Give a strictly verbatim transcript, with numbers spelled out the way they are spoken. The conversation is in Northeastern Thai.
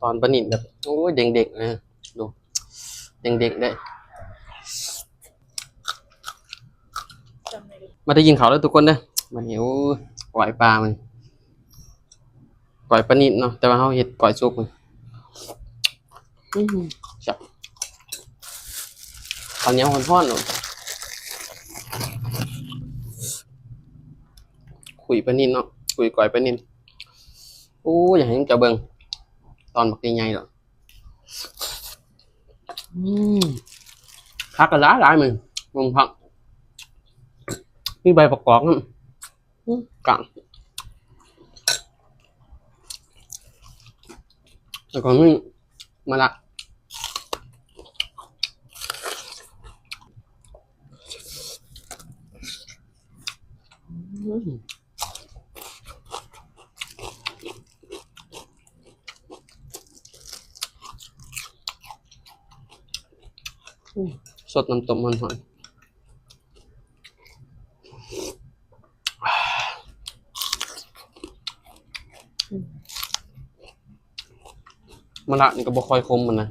ตอนปลานิลแบบ โอ้ย เด้งๆเลย ดู เด้งๆเลย มาได้กินข้าวแล้วทุกคนเด้อ มาหิว ก้อยปลามัน ก้อยปลานิลเนาะ แต่ว่าเฮาเฮ็ดก้อยสุกมัน อืม แซ่บ ข้าวเหนียวฮ้อนๆเนาะ ขุยปลานิลเนาะ ขุยก้อยปลานิล โอ้ อยากให้เจ้าเบิ่ง ตอนบักใหญ่ๆเนาะ อืม ผักก็หลายๆ มื้อ มื้อผัก มีใบประกอบนำ อืม กะ แล้วก็มีมะระ อืม อืม สดน้ำต้มมันหอย มะระนี่ก็บ่ค่อยขมมันนะ